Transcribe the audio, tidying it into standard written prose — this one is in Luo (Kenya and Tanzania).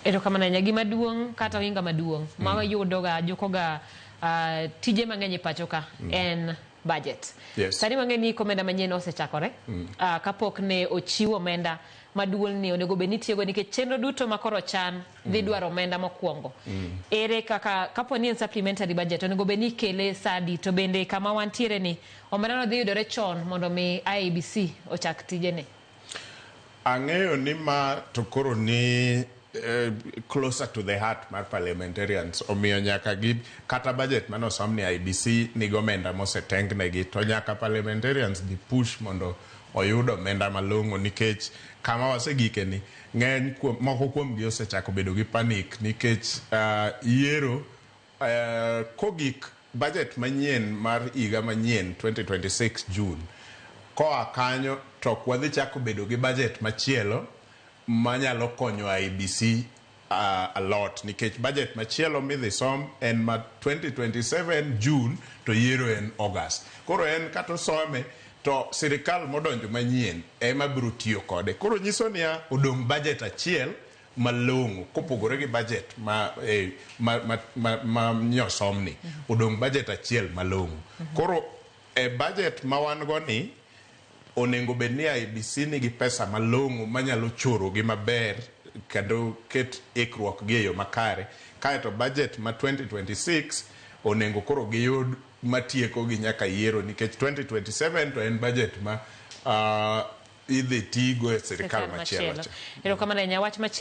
Erokamano ahinya. Gima duong' kata ohinga maduong' ma wayudoga jukoga tije mang'eny e pacho ka en budget. Yes. Sani wang'e ni omenda manyien osechakore. Kapok ne ochiw omenda maduong' ni onego bed ni itiyogo nikech chenro duto ma koro chan dhi dwaro omenda mokwongo. Ere kaka kapo ni en supplementary budget onego bed ni ikele sa adi to bende kama wantiere ni omenda no dhi yudore chon mondo mi IEBC ochak tijene? Ang'eyo ni ma to koro ni closer to the heart mar parliamentarians, omiyo nyaka gi kata budget manosom ni IEBC nigi omenda mosetengnegi, to nyaka parliamentarians dhi push mondo oyud omenda malong'o, nikech kama wasegike ni ng'eny kuom moko kuomgi osechako bedo gi panic nikech yiero kogik budget manyien mar higa manyien 2026 June koa kanyo to ok wadhi chako bedo gi budget machielo manyalo konyo IEBC a lot, nikech budget machielo midhi som en ma 2027 June to yiero en August. Koro en kata osome to sirikal modonjo manyien ema biro tiyo kode. Koro nyiso niya odong' budget achiel malong'o kopogore gi budget ma nyosomni odong' budget achiel malong'o. Koro e budget ma wan go ni onego bed ni IEBC nigi pesa malong'o manyalo chorogi maber kendo ket ikruok gi e yo makare. Kaeto budget ma 2026 onego koro giyud matieko gi nyaka yiero, nikech 2027 to en budget ma idhi tigo e sirikal machielo cha. Erokamano ahinya. Wach machielo.